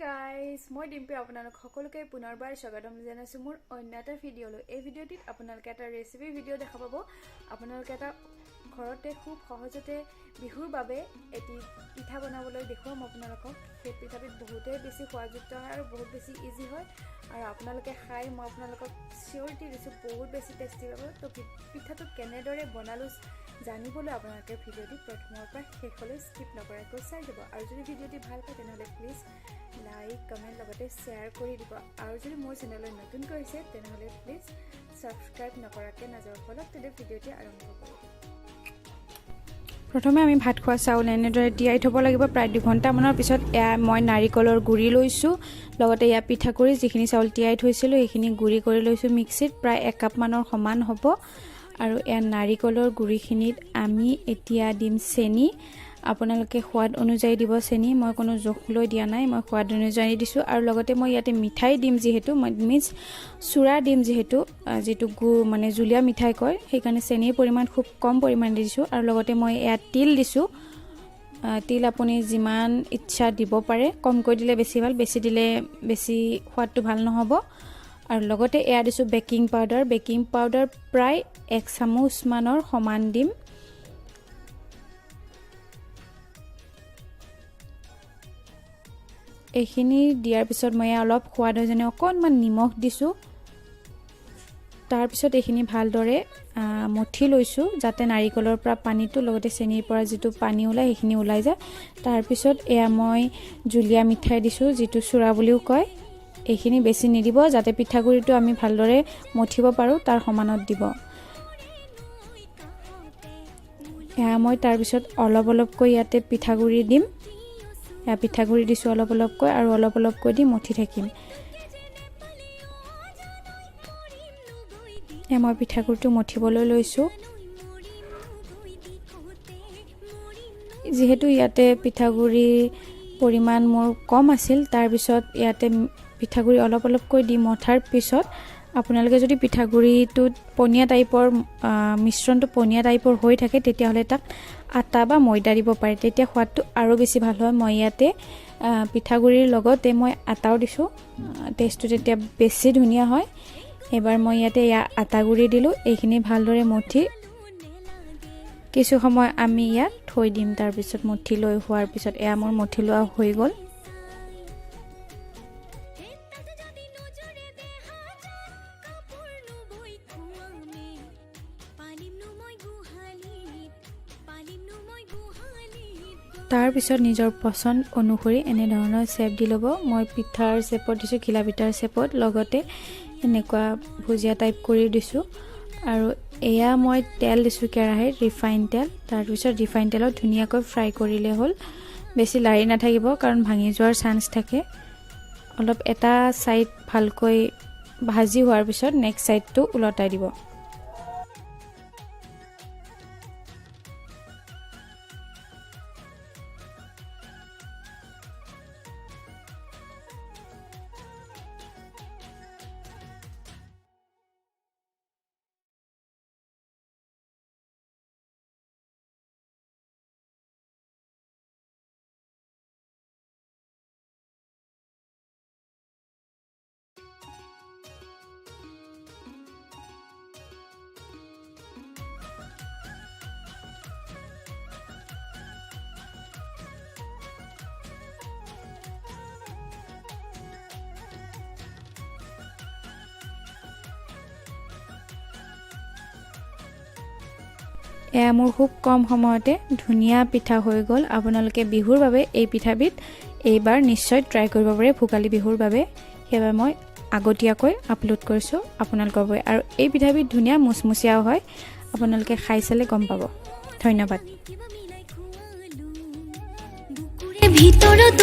Guys, মই ডিম্পী আপোনালোক সকলোকে পুনৰবাৰ স্বাগতম জনাইছোঁ মোৰ অন্য এটা ভিডিঅ'লৈ। এই ভিডিঅ'টিত আপোনালোকে এটা ৰেচিপি ভিডিঅ' দেখা পাব। আপোনালোকে এটা ঘৰতে খুব সহজতে বিহুৰ বাবে এটি পিঠা বনাবলৈ দেখুৱাম আপোনালোকক। সেই পিঠাবিধ বহুতেই বেছি সোৱাদযুক্ত হয় আৰু বহুত বেছি ইজি হয় আৰু আপোনালোকে খাই মই আপোনালোকক চিয়ৰিটি দিছোঁ, বহুত বেছি টেষ্টি পাব। তো পিঠাটো কেনেদৰে বনালোঁ জানিবলৈ আপোনালোকে ভিডিঅ'টি প্ৰথমৰ পৰা শেষলৈ স্কিপ নকৰাকৈ চাই যাব। আৰু যদি ভিডিঅ'টি ভাল পায়, তেনেহ'লে প্লিজ লাইক, কমেণ্ট, লগতে শ্বেয়াৰ কৰি দিব। আৰু যদি মোৰ চেনেললৈ নতুনকৈ আহিছে, তেনেহ'লে প্লিজ ছাবস্ক্ৰাইব নকৰাকৈ নাযাব। ব'লক তেন্তে ভিডিঅ'টি আৰম্ভ কৰোঁ। প্ৰথমে আমি ভাত খোৱা চাউল এনেদৰে তিয়াই থ'ব লাগিব প্ৰায় 2 ঘণ্টামানৰ পিছত। এয়া মই নাৰিকলৰ গুড়ি লৈছোঁ, লগতে এয়া পিঠাগুড়ি। যিখিনি চাউল তিয়াই থৈছিলোঁ, সেইখিনি গুড়ি কৰি লৈছোঁ মিক্সিত, প্ৰায় একাপমানৰ সমান হ'ব। আৰু এয়া নাৰিকলৰ গুড়িখিনিত আমি এতিয়া দিম চেনি। আপোনালোকে সোৱাদ অনুযায়ী দিব চেনি। মই কোনো জোখ লৈ দিয়া নাই, মই সোৱাদ অনুযায়ী দিছোঁ। আৰু লগতে মই ইয়াতে মিঠাই দিম, যিহেতু মই মিন্স চূড়া দিম, যিহেতু যিটো গুড় মানে জুলীয়া মিঠাই কয়, সেইকাৰণে চেনিৰ পৰিমাণ খুব কম পৰিমাণে দিছোঁ। আৰু লগতে মই ইয়াত তিল দিছোঁ। তিল আপুনি যিমান ইচ্ছা দিব পাৰে। কমকৈ দিলে বেছি ভাল, বেছি দিলে বেছি সোৱাদটো ভাল নহ'ব। আৰু লগতে এয়া দিছোঁ বেকিং পাউডাৰ। বেকিং পাউডাৰ প্ৰায় এক চামুচমানৰ সমান দিম। এইখিনি দিয়াৰ পিছত মই অলপ সোৱাদ যেনে অকণমান নিমখ দিছোঁ। তাৰপিছত এইখিনি ভালদৰে মঠি লৈছোঁ, যাতে নাৰিকলৰ পৰা পানীটো লগতে চেনিৰ পৰা যিটো পানী ওলায়, সেইখিনি ওলাই যায়। তাৰপিছত এয়া মই জুলীয়া মিঠাই দিছোঁ, যিটো চূড়া বুলিও কয়। এইখিনি বেছি নিদিব, যাতে পিঠাগুড়িটো আমি ভালদৰে মঠিব পাৰোঁ, তাৰ সমানত দিব। এয়া মই তাৰপিছত অলপ অলপকৈ ইয়াতে পিঠাগুড়ি দিম। এয়া পিঠাগুড়ি দিছোঁ অলপ অলপকৈ আৰু অলপ অলপকৈ দি মঠি থাকিম। এয়া মই পিঠাগুড়িটো মঠিবলৈ লৈছোঁ। যিহেতু ইয়াতে পিঠাগুড়িৰ পৰিমাণ মোৰ কম আছিল, তাৰপিছত ইয়াতে পিঠাগুড়ি অলপ অলপকৈ দি মঠাৰ পিছত আপোনালোকে যদি পিঠাগুড়িটোত পনীয়া টাইপৰ মিশ্ৰণটো পনীয়া টাইপৰ হৈ থাকে, তেতিয়াহ'লে তাত আটা বা ময়দা দিব পাৰে, তেতিয়া সোৱাদটো আৰু বেছি ভাল হয়। মই ইয়াতে পিঠাগুড়িৰ লগতে মই আটাও দিছোঁ, টেষ্টটো তেতিয়া বেছি ধুনীয়া হয়। এইবাৰ মই ইয়াতে এয়া আটা গুড়ি দিলোঁ। এইখিনি ভালদৰে মঠি কিছু সময় আমি ইয়াত থৈ দিম। তাৰপিছত মঠি লৈ হোৱাৰ পিছত এয়া মোৰ মঠি লোৱা হৈ গ'ল। তাৰপিছত নিজৰ পচন্দ অনুসৰি এনেধৰণৰ শ্বেপ দি ল'ব। মই পিঠাৰ শ্বেপত দিছোঁ, ঘিলা পিঠাৰ শ্বেপত, লগতে এনেকুৱা ভুজিয়া টাইপ কৰি দিছোঁ। আৰু এয়া মই তেল দিছোঁ কেৰাহীত, ৰিফাইন তেল। তাৰপিছত ৰিফাইন তেলত ধুনীয়াকৈ ফ্ৰাই কৰিলে হ'ল। বেছি লাৰি নাথাকিব, কাৰণ ভাঙি যোৱাৰ চান্স থাকে। অলপ এটা ছাইড ভালকৈ ভাজি হোৱাৰ পিছত নেক্সট ছাইডটো ওলটাই দিব। এয়া মোৰ খুব কম সময়তে ধুনীয়া পিঠা হৈ গ'ল। আপোনালোকে বিহুৰ বাবে এই পিঠাবিধ এইবাৰ নিশ্চয় ট্ৰাই কৰিব পাৰে ভোগালী বিহুৰ বাবে। সেইবাবে মই আগতীয়াকৈ আপলোড কৰিছোঁ আপোনালোকৰ বাবে। আৰু এই পিঠাবিধ ধুনীয়া মুচমুচীয়াও হয়, আপোনালোকে খাই চালে গম পাব। ধন্যবাদ। ভিতৰত।